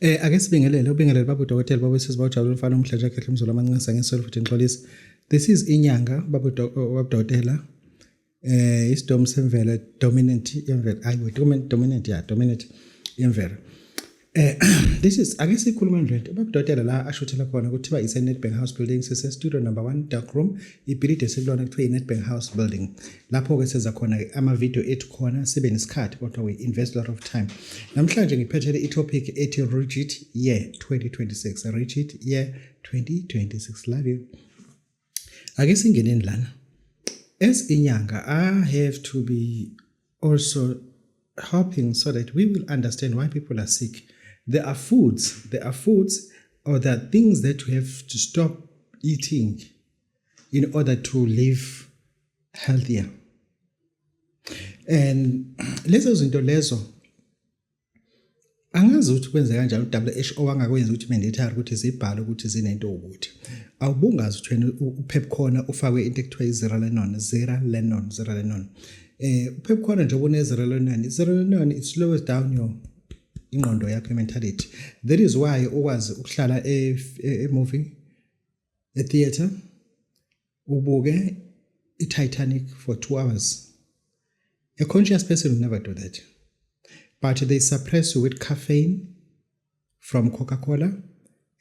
Ake sibingelele, ubingelele baba udokotela, baba usisi, bawujabula umfana omhle nje akhehle umzulu amancisa ngesolo futhi ngixolisa. This is inyanga baba udokotela. Isidomu semvelo dominant yemvelo. Ayi dominant dominant, yeah, dominant yemvelo. This is ake sikhulume nje baba udokotela la ashuthela khona kuthiwa ise Nedbank House Building, sise studio number 1, dark room. Ibhilidi esikulona kuthiwa i-Nedbank House Building. Lapho ke senza khona ama video ethu khona, sibe nesikhathi kodwa we invest a lot of time. Namhlanje ngiphethele i-topic ethi Rigid Year 2026. Rigid Year 2026. Love you. Ake singeneni lana. As inyanga, I have to be also helping so that we will understand why people are sick. There are foods or there are things that you have to stop eating in order to live healthier. And lezo zinto lezo angazi ukuthi kwenze kanjani u-WHO angakwenza ukuthi mandatory ukuthi zibhalwe ukuthi zinento ukuthi awubungazi ukuthi wena uPepcorn ufakwe into ekuthiwa i-zearalenone, zearalenone, zearalenone. UPepcorn njengoba une-zearalenone, zearalenone, it slows down your ingqondo yakho, mentality. That is why ukwazi ukuhlala e-movie e-theater ubuke i-Titanic for 2 hours. A conscious person will never do that, but they suppress you with caffeine from Coca-Cola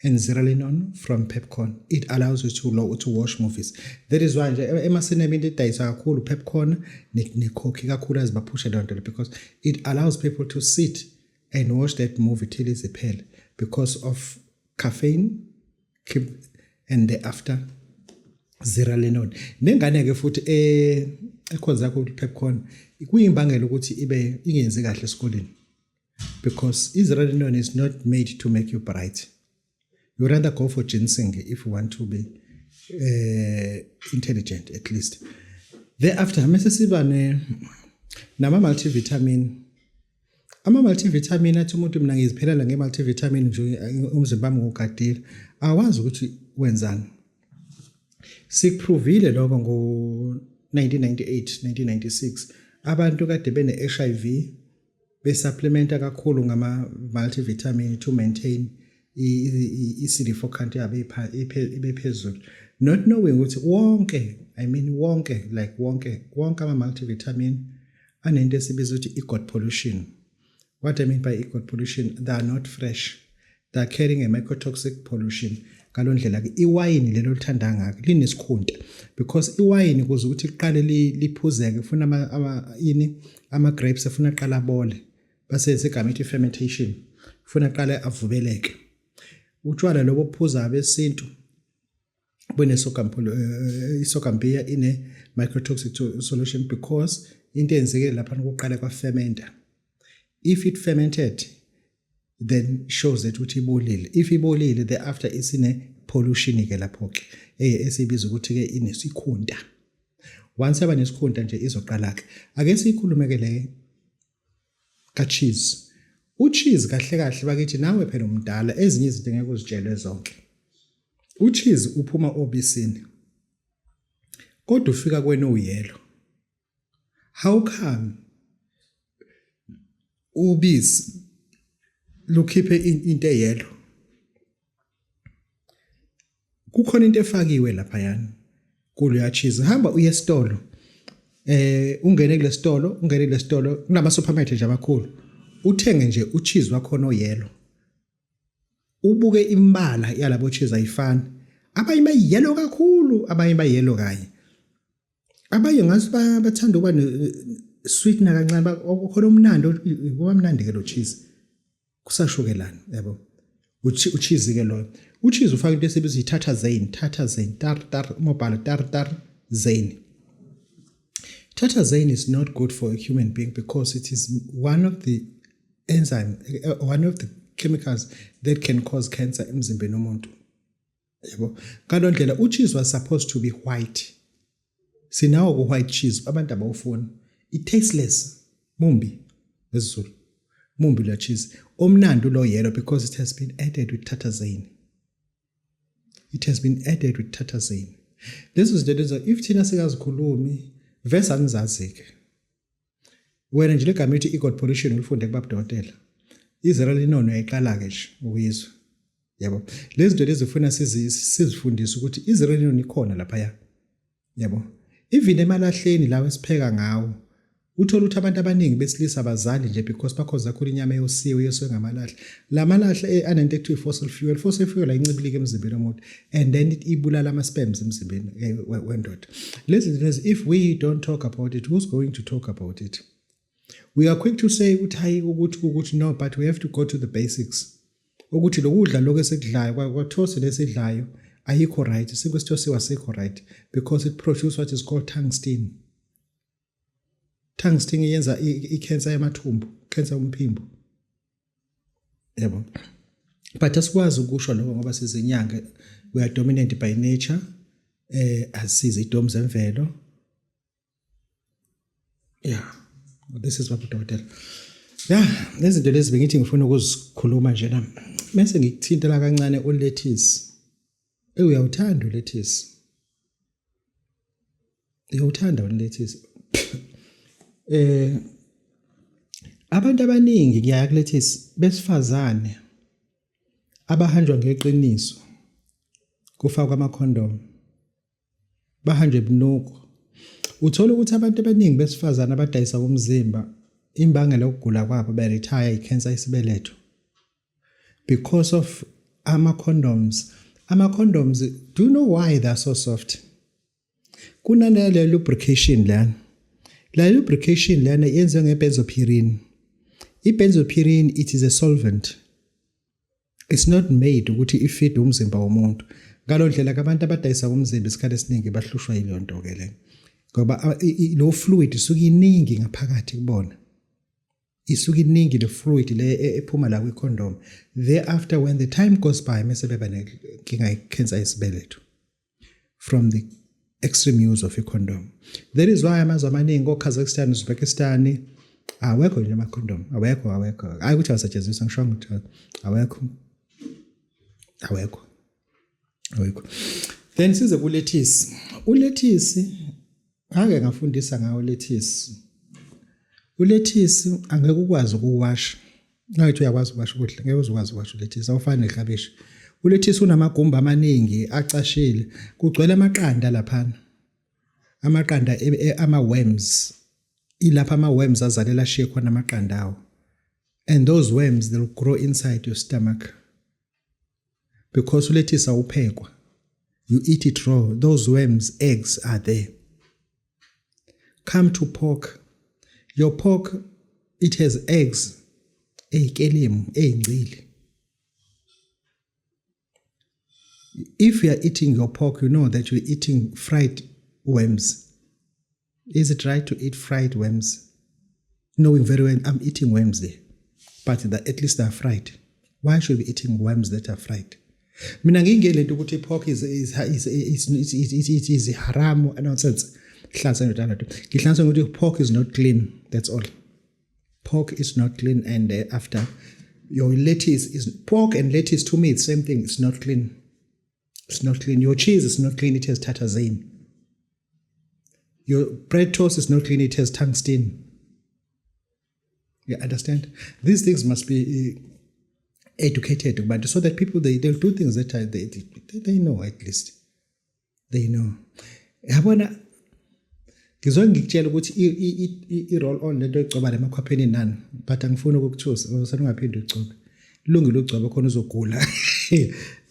and zearalenone from Pepcorn. It allows you to watch movies. That is why nje emasinema into edayiswa kakhulu Pepcorn ne-Coke kakhulu azibaphusha leyo nto, because it allows people to sit and watch that movie till iziphele because of caffeine keep and thereafter zearalenone. Nengane ke futhi ekhonza kakhulu Pepcorn kuyimbangela ukuthi ibe ingenzi kahle esikoleni, because i-zearalenone is not made to make you bright. You rather go for ginseng if you want to be intelligent at least. Thereafter mase siba ne nama multivitamin. Ama multivitamin, athi umuntu mina ngiziphelela nge multivitamin nje, umzimba wami ngugadile, awazi ukuthi wenzani. Sikuprovile lokho ngo 1998, 1996, abantu kade bene HIV besupplementa kakhulu ngama multivitamin to maintain i-CD4 count yabo ibe phezulu, not knowing ukuthi wonke, I mean wonke, like wonke wonke ama multivitamin anento esibiza ukuthi i-gut pollution. What I mean by i-gut pollution, they are not fresh, they are carrying a mycotoxic pollution. Ngalo ndlela ke iwayini lelo lithanda ngakho linesikhunta, because iwayini kuze ukuthi liqale liphuzeke kufuna ama ini ama grapes afuna aqala abole, base sigama ethi fermentation, kufuna aqale avubeleke. Utshwala lobo phuza abesintu bune sorghum, i-sorghum beer ine mycotoxic solution, because into eyenzekile lapha kuqala kwa fermenta. If it fermented, then shows that ukuthi ibolile. If ibolile, thereafter isine pollution ke lapho ke esibiza ukuthi ke inesikhunta. Once yaba nesikhunta nje izoqala ke. Ake sikhulume ke le ka cheese. Ucheese kahle kahle bakithi, nawe phela umdala, ezinye izinto ngeke uzitshelwe zonke. Ucheese uphuma obisini kodwa ufika kwena uyellow. How come ubisi lukhiphe into eyellow? Kukhona into efakiwe lapha yani kuloya cheese. Hamba uye esitolo, ungene kule sitolo, ungene kule sitolo kunama supermarket nje abakhulu, uthenge nje ucheese wakhona oyellow, ubuke imbala yalabo cheese ayifani. Abanye bayiyellow kakhulu, abanye bayellow kanye, abanye ngathi bathanda ukuba sweet nakancane, khona umnandi, kuba mnandi ke lo cheese kusashukelana yabo. Ucheese ke loyo, ucheese ufaka into esibiza i-tartrazine, tartrazine, tar tar, uma ubhala tar tar zane. Tartrazine is not good for a human being because it is one of the enzyme, one of the chemicals that can cause cancer emzimbeni womuntu yabo. Ngalo ndlela ucheese was supposed to be white. Sinawo ku white cheese, abantu abawufuni, it tasteless, mumbi ngesiZulu, mumbi lo cheese. Omnandi lo yellow because it has been added with tartrazine. It has been added with tartrazine. Lezo zinto lezo if thina sikazikhulumi vese angizazi ke. Wena nje legama ethi i-gut pollution ulifunde kubabudokotela. I-zearalenone uyayiqala-ke nje ukuyizwa, yabo. Lezi zinto lezi funa sizifundise ukuthi i-zearalenone ikhona laphaya, yabo. Even emalahleni lawo esipheka ngawo, uthola ukuthi abantu abaningi besilisa abazali nje because bakhoza kakhulu inyama eyosiwe, yosiwe ngamalahle. La malahle anento ekuthiwa i-fossil fuel. Fossil fuel ayincibiliki emzimbeni womuntu and then ibulala ama-sperms emzimbeni wendoda. Lezi zinto lezi, if we don't talk about it, who's going to talk about it? We are quick to say ukuthi hayi, ukuthi ukuthi no, but we have to go to the basics. Ukuthi lokudla lokho esikudlayo, kwathosi lesidlayo ayikho right, isinkwa esithosiwe asikho right because it produce what is called tungsten. Tungsten iyenza i-cancer yamathumbu, cancer yomphimbo, yabo. But asikwazi ukusho lokho ngoba sizinyanga, we are dominant by nature, asize idomu zemvelo. Yeah, this is what udokotela. Yeah, lezi zinto lezi bengithi ngifuna ukuzikhuluma nje na bese ngikuthintela kancane ulettuce. Uyawuthanda ulettuce? Uyawuthanda ulettuce? Abantu abaningi, ngiyaya kulettuce, besifazane abahanjwa ngeqiniso kufakwa ama-condom, bahanjwe ebunuku. Uthola ukuthi abantu abaningi besifazane abadayisa umzimba, imbangela yokugula kwabo be-retire i-cancer isibeletho because of ama-condoms. Ama-condoms, do you know why they are so soft? Kunale lubrication lana, la lubrication lana yenziwe nge-benzopyrene. I-benzopyrene, it is a solvent. It's not made ukuthi ifeed umzimba womuntu. Ngalo ndlela ke abantu abadayisa umzimba isikhathi esiningi bahlushwa yileyo nto ke le, ngoba lo fluid isuke iningi ngaphakathi kubona, isuke iningi le fluid le ephuma la kwi-condom. Thereafter, when the time goes by, mase beba nenkinga ye-cancer yesibeletho from the extreme use of i-condom. That is why amazwe amaningi, o-Kazakhstan, Uzbekistan, awekho nje ama-condom, awekho, awekho. Hayi ukuthi awasetshenziswa, ngisho ukuthi awekho, awekho, awekho. Then size kulethisi. Ulethisi ngake ngafundisa ngawo. Ulethisi, ulethisi angeke ukwazi ukuwasha. Ngathi uyakwazi ukuwasha ukudla, ngeke uzukwazi ukuwasha ulethisi, awufani neklabishi. Ulethisi unamagumbi amaningi acashile, kugcwele amaqanda laphana, amaqanda ama-worms. Ilapha ama-worms azalela, ashiye khona amaqanda awo, and those worms, they'll grow inside your stomach because ulethisi awuphekwa, you eat it raw. Those worms' eggs are there. Come to pork. Your pork, it has eggs eyikelemu, eyingcili. If you are eating your pork, you know that you're eating fried worms. Is it right to eat fried worms, knowing very well I'm eating worms there, but at least they're fried? Why should we be eating worms that are fried? Mina ngingeke lento ukuthi pork is haram, nonsense. Hlanza ndoda, ngihlanza ukuthi pork is not clean, that's all. Pork is not clean. And after your lettuce is pork and lettuce, to me it's same thing. It's not clean, it's not clean. Your cheese is not clean, it has tartrazine. Your bread toast is not clean, it has tungsten. You understand? These things must be educated kubantu so that people, they'll do things that they know, at least they know. Yabona, ngizwe ngikutshela ukuthi i-roll on lento oyigcoba lemakhwapheni nani, but angifuni ukukuthusa, usane ungaphinde ugcobe. Lungile ugcobe khona uzogula.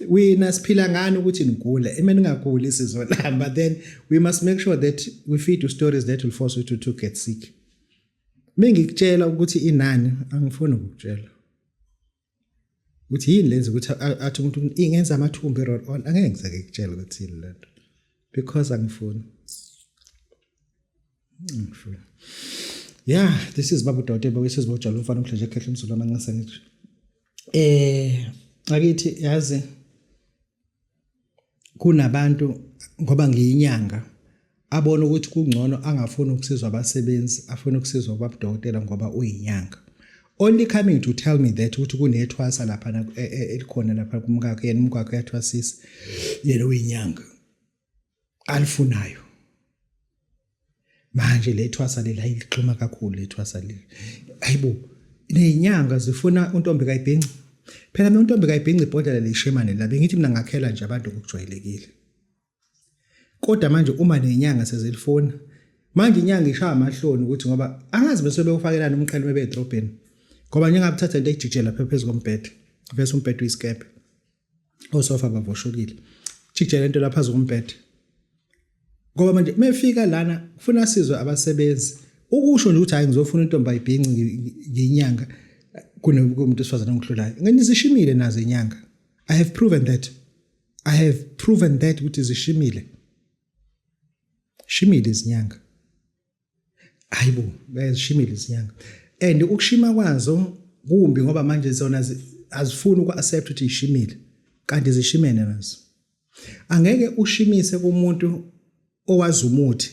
Wina siphila ngani ukuthi nigule? Ima ningaguli sizolamba. Then we must make sure that we feed you stories that will force you to get sick. Mengikutshela ukuthi inani, angifuni ukukutshela ukuthi yini lenza ukuthi athi umuntu ingenza amathumbu i-roll on. Angeke ngize ngikutshele ukuthi yini lento because angifuni, angifuni. Yeah, this is Babu Dode bawisiz bojalo, umfana omhle nje, ekhehla umzulu amancisa. Ngithi akithi yazi kunabantu, ngoba ngiyinyanga, abona ukuthi kungcono angafuni ukusizwa abasebenzi, afuna ukusizwa ubabudokotela ngoba uyinyanga, only coming to tell me that ukuthi kunethwasa lapha elikhona lapha kumkakhe. Yena umkakhe uyathwasisa, yena uyinyanga, alifunayo manje le thwasa leli ayilixhuma kakhulu le thwasa leli. Hayibo, Nezinyanga zifuna untombi kayibhinci. Phela mina untombi kayibhinci ibhodlela lishemane la bengithi mina ngakhela nje abantu ngokujwayelekile. Kodwa manje uma nenyanga sezilifuna manje inyanga ishaya amahloni ukuthi ngoba angazi bese bewufakelana umqhele bebe edrobheni ngoba njengabuthatha into ejije lapha phezu kombhede bese umbhede uyisikebhe osofa bavoshokile jijela into lapha phezu kombhede ngoba manje mefika lana kufuna sizwe abasebenzi ukusho nje ukuthi hayi ngizofuna intombi ayibhinci ngiyinyanga kunomuntu wesifazane ongihlulayo ngisishimile nazo inyanga. I have proven that. I have proven that ukuthi zishimile. Shimile izinyanga. Hayibo, bayazishimile izinyanga. And ukushima kwazo kumbi ngoba manje zona azifuni uku-accept ukuthi ishimile. Kanti zishimene nazo. Angeke ushimise kumuntu owazi umuthi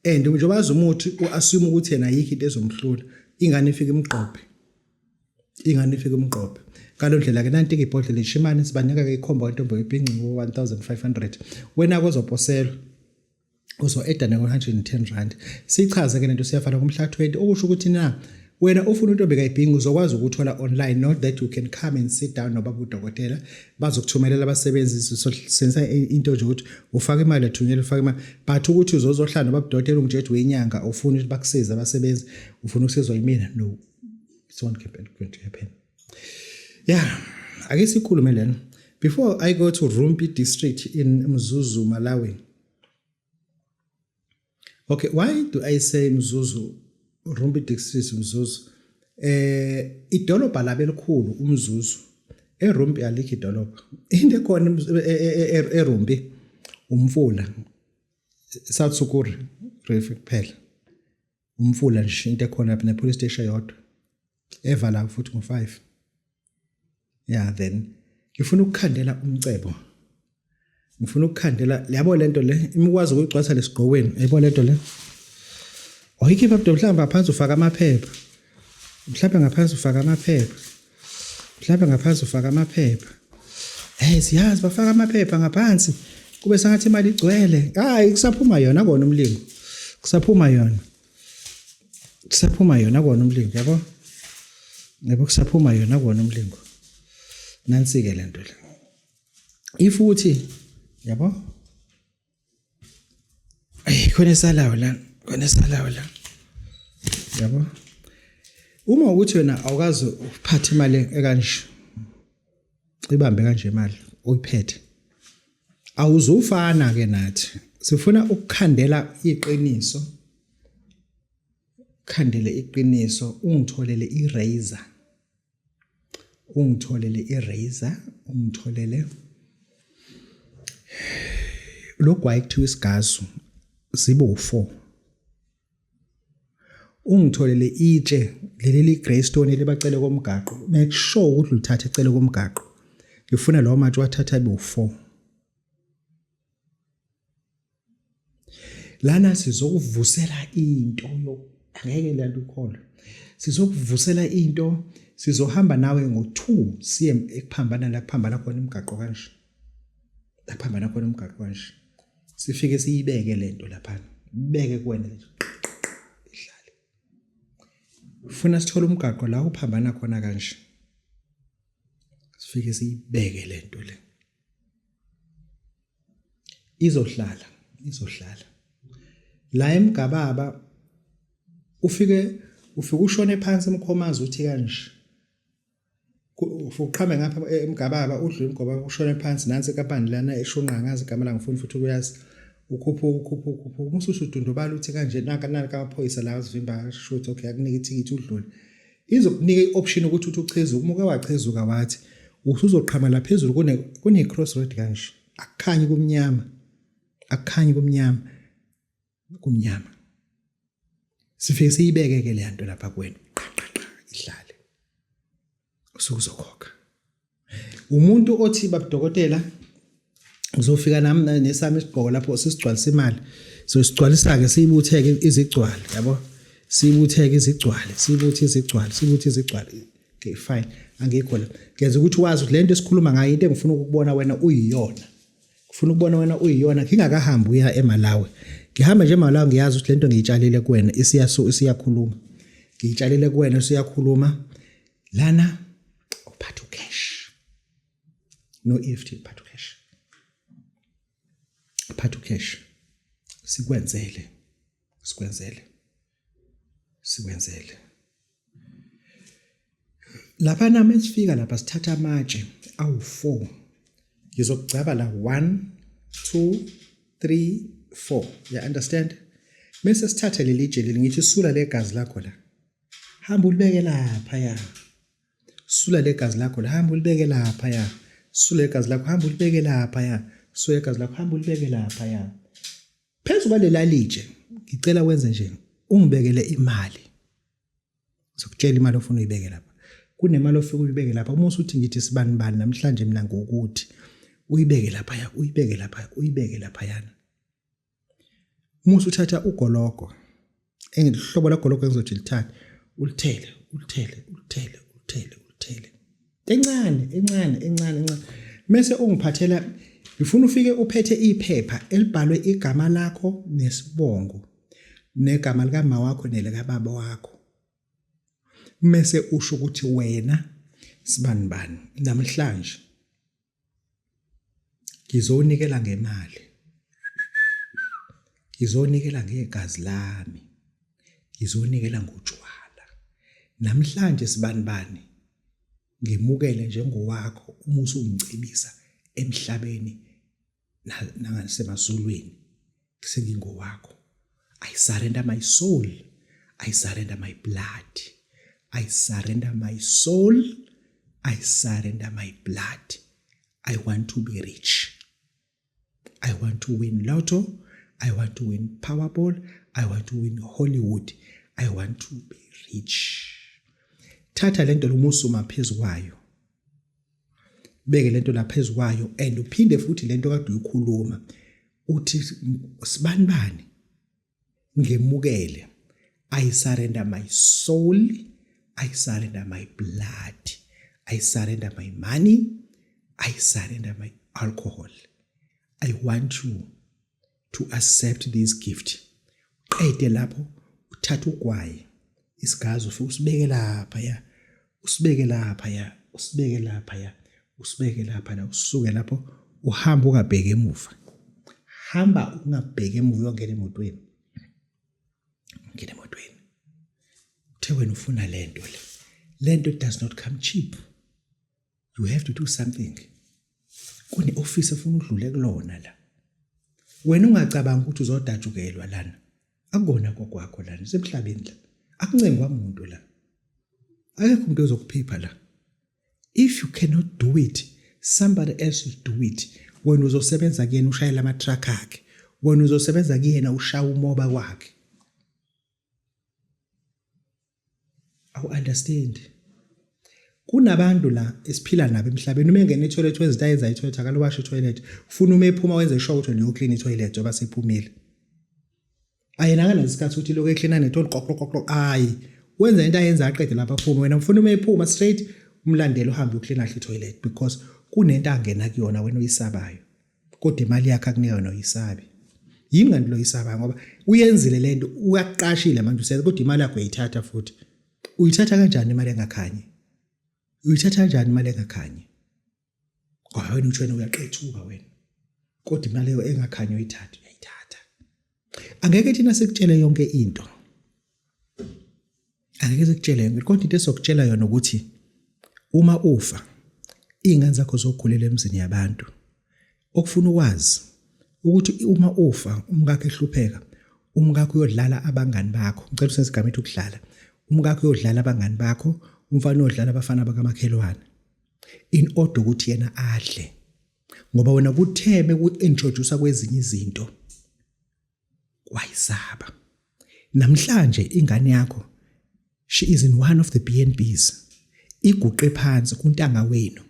and njengoba azi umuthi u-assume ukuthi yena ayikho into ezomhlula ingane ifike imgqobhe ingane ifike umgqobhe ngalo ndlela ke nanti ibhodlela ishimane sibanika ke ikhomba wentombi yebhinci ngo-1500 wena kozoposelwa uzo-eda ne-110 rand. Sichaze ke lento siyafana kumhla 20 okusho ukuthi na wena ufuna intombi kayibhingi uzokwazi ukuthola online, not that you can come and sit down nobaba udokotela bazokuthumelela abasebenzi senza into nje ukuthi ufake imali ethunyelwe ufake imali but ukuthi uzozohlala nobaba udokotela ungitshela ukuthi wenyanga ufuna ukuthi bakusize abasebenzi ufuna ukusizwa yimina, no, it's not going to happen. Yeah, ake sikhulume lena before I go to Rumpi district in Mzuzu, Malawi. Okay, why do I say Mzuzu, Rumpi district Mzuzu? Idolobha labe elikhulu uMzuzu. ERumpi alikho idolobha. Into ekhona eRumpi umfula. South Sukuri River kuphela. Umfula nje into ekhona lapha ne police station yodwa. Evala futhi ngo5. Yeah, then ngifuna ukukhandela umcebo. Ngifuna ukukhandela yabo lento le imukwazi ukuyigcwalisa lesigqokweni yabo lento le. Wayikhipha budo mhlawumbe ngaphansi ufaka amaphepha. Mhlawumbe ngaphansi ufaka amaphepha. Mhlawumbe ngaphansi ufaka amaphepha. Hey siyazi bafaka amaphepha ngaphansi kube sengathi imali igcwele. Hayi kusaphuma yona kona umlingo. Kusaphuma yona. Kusaphuma yona kona umlingo yabo. Yabo kusaphuma yona kona umlingo. Nansi ke lento le. If uthi yabo Ay khona esalayo la, khona esalayo la. Yabo? Uma ukuthi wena awukazi uphathe imali ekanje. Ibambe kanje imali uyiphethe. Awuzufana ke nathi. Sifuna ukukhandela iqiniso. Khandele iqiniso ungitholele irazor. Ungitholele i-razor, ungitholele lo gwayi kuthiwa isigazu zibe u-4. Ungitholele itshe leli li-grey stone elibacele komgaqo, make sure ukuthi ulithathe ecele komgaqo. Ngifuna lawo matshe wathatha abe u-4. Lana sizokuvusela into yo angeke le nto ikholwe. Sizokuvusela into sizohamba nawe ngo-2 siye ekuphambana la kuphambana khona imigaqo kanje. La kuphambana khona umgaqo kanje. Sifike siyibeke lento laphana. Beke kuwena nje. Ihlale. Ufuna sithole umgaqo la uphambana khona kanje. Sifike siyibeke lento le. Izohlala, izohlala. La emgababa ufike ufike ushone phansi emkhomazi uthi kanje. Ufike uqhame ngapha emgababa udlule emgababa ushone phansi nansi inkampani lana eshunqa ngazi igama la ngifuni futhi ukuyazi. Ukhuphuka ukhuphuka ukhuphuka uma ususudundubala uthi kanje nanka nanka amaphoyisa la azivimba shuthi okay akunika ithikithi udlule. Izokunika i-option ukuthi uthi uchezuka uma uke wachezuka wathi usuzoqhamala phezulu kune kune cross road kanje akukhanyi kumnyama akukhanyi kumnyama kumnyama sifike siyibeke ke le nto lapha kuwena qa qa qa ihlale usuke uzokhokha umuntu othi babudokotela ngizofika nami nesami isigqoko lapho sisigcwalisa imali so sigcwalisa ke siyibutheke izigcwale yabo siyibutheke izigcwale siyibuthe izigcwale siyibuthe izigcwale okay fine angikho la ngenza ukuthi wazi ukuthi lento esikhuluma ngayo into engifuna ukubona wena uyiyona ngifuna ukubona wena uyiyona ngingakahambi uya eMalawi ngihamba nje eMalawi ngiyazi ukuthi lento ngiyitshalile kuwena isiyasu isiyakhuluma ngiyitshalile kuwena isiyakhuluma. Lana uphatha ucash. No EFT, uphatha ucash. Uphatha ucash. Sikwenzele. Sikwenzele. Sikwenzele. Lapha nami esifika lapha sithatha amatshe awu-4. Ngizokugcaba la 1 2 3 4. You understand? Mese sithathe leli tshe leli ngithi sula legazi lakho la. Hamba ulibeke lapha ya. Sula legazi lakho la hamba ulibeke lapha ya. Sula legazi lakho hamba ulibeke lapha ya. Sula legazi lakho hamba ulibeke lapha ya. Phezu kwalela litshe ngicela wenze nje ungibekele imali. Ngizokutshela imali ofuna uyibeke lapha. Kunemali ofika uyibeke lapha uma usuthi ngithi sibani bani namhlanje mina ngokuthi uyibeke lapha ya uyibeke lapha uyibeke lapha yana. Uma usuthatha ugologo engihlobo lagologo engizothi lithathe ulithele ulithele ulithele ulithele ulithele encane encane encane encane mese ungiphathela ngifuna ufike uphethe iphepha elibhalwe igama lakho nesibongo negama likama wakho nelikababa wakho mese usho ukuthi wena sibani bani namhlanje Ngizonikela ngemali. Ngizonikela ngegazi lami. Ngizonikela ngotshwala. Namhlanje sibanibani ngimukele njengowakho uma usungicebisa emhlabeni nasemazulwini sengingowakho. I surrender my soul. I surrender my blood. I surrender my soul. I surrender my blood. I want to be rich. I want to win lotto. I want to win Powerball. I want to win Hollywood. I want to be rich. Thatha lento lomusuma phezukwayo. Beke lento la phezukwayo and uphinde futhi lento kade uyikhuluma. Uthi sibani bani ngemukele. I surrender my soul. I surrender my blood. I surrender my money. I surrender my alcohol. I want you to accept this gift. Qede lapho uthatha ugwayi isigazi ufike usibeke lapha ya usibeke lapha ya usibeke lapha ya usibeke lapha la usuke lapho uhamba ungabheki emuva. Hamba ungabheki emuva uyongena emotweni. Ngena emotweni. Uthe wena ufuna lento le. Lento does not come cheap. You have to do something. Kune office efuna udlule kulona la. Wena ungacabanga ukuthi uzodatshukelwa lana. Akukona kokwakho lana, semhlabeni la. Akuncengwa umuntu la. Akekho umuntu ozokuphipha la. If you cannot do it, somebody else will do it. Wena uzosebenza kuyena ushayela ama truck akhe. Wena uzosebenza kuyena ushaya umoba kwakhe. Awu understand. Kunabantu la esiphila nabo emhlabeni uma engena etoilet wenza into ayenza etoilet akaliwasha etoilet. Ufuna uma ephuma wenze sure ukuthi uyoclean etoilet ngoba sephumile. Ayena akanaso isikhathi ukuthi lokho eklina netoilet qok qok qok ayi. Wenza into ayenza aqede lapha aphume wena ufuna uma ephuma straight umlandele uhambe uyoklina kahle itoilet because kunento angena kuyona wena oyisabayo. Kodwa imali yakhe akunika yona uyisabi. Yini kanti lo yisabayo ngoba uyenzile lento uyaqashile manje usenza kodwa imali yakho uyayithatha futhi. Uyithatha kanjani imali engakhanyi? Uyithatha kanjani imali engakhanyi? Ngoba wena uthi wena uyaqethuka wena. Kodwa imali engakhanyi uyithatha uyayithatha. Angeke thina sikutshele yonke into. Angeke sikutshele yonke kodwa into esokutshela yona ukuthi uma ufa izingane zakho zokhulela emzini yabantu. Okufuna ukwazi ukuthi uma ufa umkakho ehlupheka umkakho uyodlala abangani bakho. Ngicela usebenzise igama ethi ukudlala. Umkakho uyodlala abangani bakho, umfana uyodlala abafana bakamakhelwane. In order ukuthi yena adle. Ngoba wena kuthe beku-introduce kwezinye izinto wayisaba. Namhlanje ingane yakho she is in one of the BNBs iguqe phansi kuntanga wenu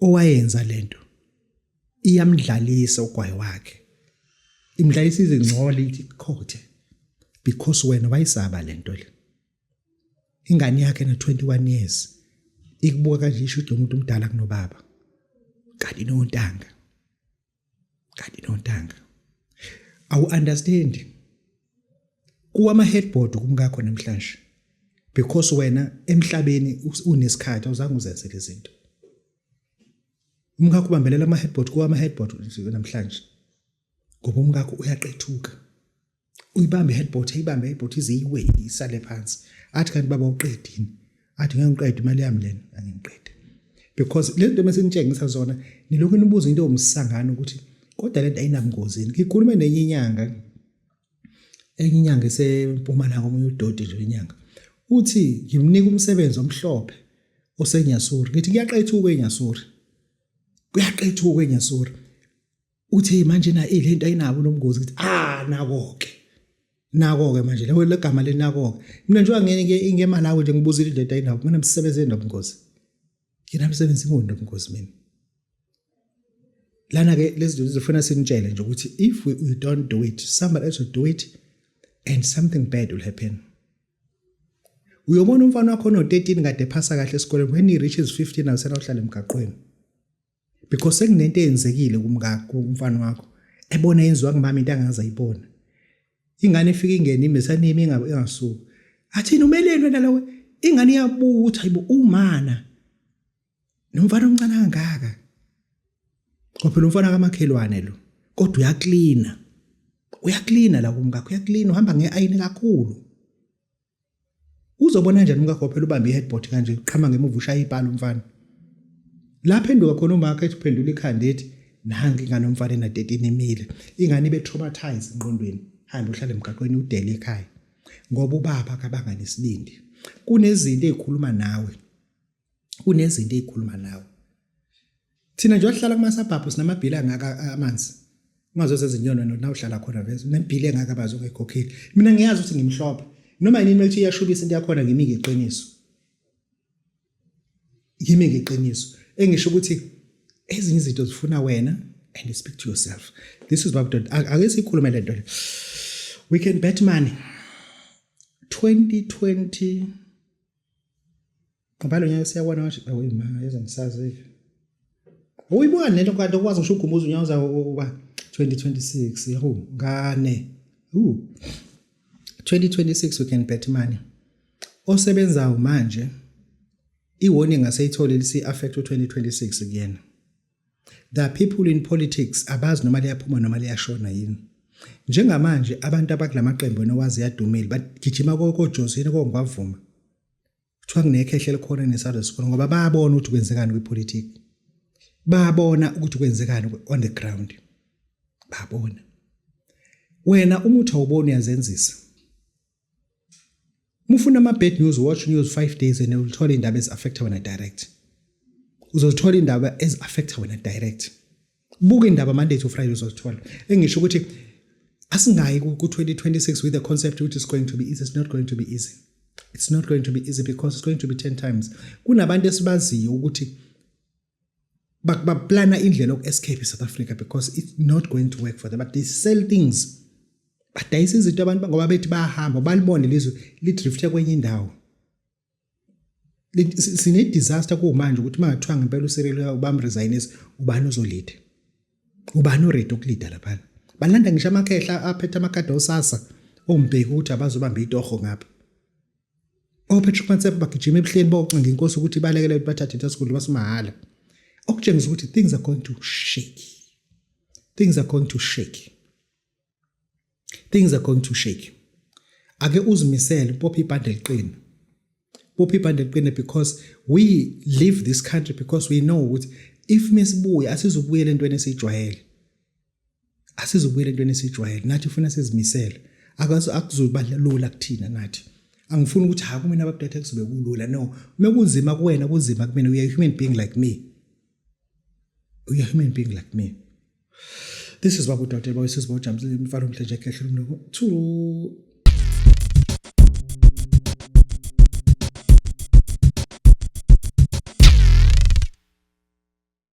owayenza lento iyamdlalisa ugwayi wakhe imdlalisa izingcole ithi khothe because wena wayisaba lento le ingane yakhe na 21 years ikubuka kanje isho ukuthi lo muntu umdala kunobaba kanti nontanga kanti nontanga awu understand kuwa ama headboard kumkakho namhlanje Because wena emhlabeni unesikhathi, awuzange uzenze lezi zinto. Umkakho ubambelela ama-headboard, kuwa ama-headboard namhlanje ngoba umkakho uyaqethuka. Uyibambe i-headboard, ayibambe i-headboard ize iwe, isale phansi. Athi, "Kanti baba, uqedini?" Athi, "Ngeke ngiqede, imali yami lena, angiqede." Because le nto mesinitshengisa zona, nilokhu nibuza into ewumsangano ukuthi kodwa lento ayinabungozi. Ngikhulume nenye inyanga, enye inyanga eseMpumalanga, omunye udoti nje inyanga. Uthi ngimnika umsebenzi omhlophe oseNyasuri. Ngithi kuyaqethuka eNyasuri, kuyaqethuka eNyasuri. Uthi manje na lento ayinabo lobungozi. Ngithi, "Ah, nako ke, nako ke manje leyo legama lenako ke." Mina njengoba ngeke ngeMalawi nje, ngibuzile, lento ayinabo. Mina msebenzi nobungozi, ngina msebenzi nobungozi mina lana ke. Lezi zinto zifuna sinitshele nje ukuthi if we don't do it, somebody else will do it and something bad will happen. Uyobona umfana wakho no-13 kade ephasa kahle esikoleni, when he reaches 15 awusena uhlala emgaqweni because sekunento eyenzekile kumkakho, umfana wakho ebona yenziwa kumama, into angaze ayibona. Ingane ifika ingene imesanimi ingasuki, athini umeleni wena lawe. Ingane iyabuka ukuthi hayibo, umana nomfana omncane kangaka, ngoba phela umfana kamakhelwane lo, kodwa uyaklina, uyaklina la kumkakho, uyaklina, uhamba nge-ayini kakhulu. Uzobona kanjani umkakho phela ubambe i-headboard kanje, uqhama ngemuva, ushaya ipala umfana la phenduka khona umakhe, ethi uphendula ikhanda, ethi nangi ingane omfana ena-13 imile. Ingane ibe traumatized engqondweni, hambe uhlale emgaqweni, udele ekhaya ngoba ubaba akabanga nesibindi. Kunezinto ezikhuluma nawe, kunezinto ezikhuluma nawe. Thina nje wahlala kuma-suburb, sinamabhili angaka amanzi, ungazozenza inyoni na uhlala khona vese unebhili engaka bazi ungayikhokheli. Mina ngiyazi ukuthi ngimhlophe noma yini ukuthi iyashubisa into yakhona. Ngimi ngeqiniso, yimi ngeqiniso engisho ukuthi ezinye izinto zifuna wena and speak to yourself. This is what ake sikhulume le nto le. We can bet money 2020 ngoba lo nyaka siyabona manje. Awu ma, yeza ngisazi uyibuka nento kanti ukwazi ngisho ugumuza unyawo zawo uba 2026. Yahu ngane, 2026, we can bet money. Osebenzayo manje, i-warning aseyitholile si-affect u-2026 kuyena. There are people in politics abazi noma liyaphuma noma liyashona yini. Njengamanje abantu abakulamaqembu wena owazi yadumile bagijima koJosini kongwavuma, kuthiwa kunekhehle elikhona nesalo sikhona ngoba bayabona ukuthi kwenzekani kwipolitiki, bayabona ukuthi kwenzekani on the ground, babona. Wena uma uthi awuboni, uyazenzisa. Uma ufuna ama-bad news, watch news 5 days and ulithola iy'ndaba ezi-affecta wena direct. Uzozithola iy'ndaba ezi-affecta wena direct. Buka indaba Monday to Friday, uzozithola. Engisho ukuthi asingayi ku-2026 with the concept ukuthi it's going to be easy. It's not going to be easy. It's not going to be easy because it's going to be 10 times. Kunabantu esibaziyo ukuthi baplana indlela yoku-escape i-South Africa because it's not going to work for them, but they sell things, badayisa izinto abantu ngoba bethi bayahamba, balibone lizwe lidrifte kwenye indawo. Sine-disaster kumanje ukuthi uma ngathiwa ngempela uCyril bamresignisa, ubani ozolida? Ubani oready ukulida laphana? Balanda ngisho amakhehla aphethe amakhadi osasa ombheki ukuthi abazobamba itoho ngapha. OPatrick Motsepe bagijima ebuhleni bocinga inkosi ukuthi ibalekele, bathathe into esikhulu basimahhala, okutshengisa ukuthi things are going to shake, things are going to shake, things are going to shake. Ake uzimisele, bopha ibhande liqine, bopha ibhande liqine, because we leave this country because we know ukuthi if mesibuya asizubuyela entweni esiyijwayele, asizubuyela entweni esiyijwayele. Nathi ufuna sizimisele, akaze akuzoba lula kuthina nathi. Angifuni ukuthi ha kumina ababudethe kuzobe kulula. No, uma kunzima kuwena, kunzima kumina. We are a human being like me, we are a human being like me. This is Babu Dr. Bawisiz Bawujamzile, umfana omhle nje, ekhehla umloko. Two.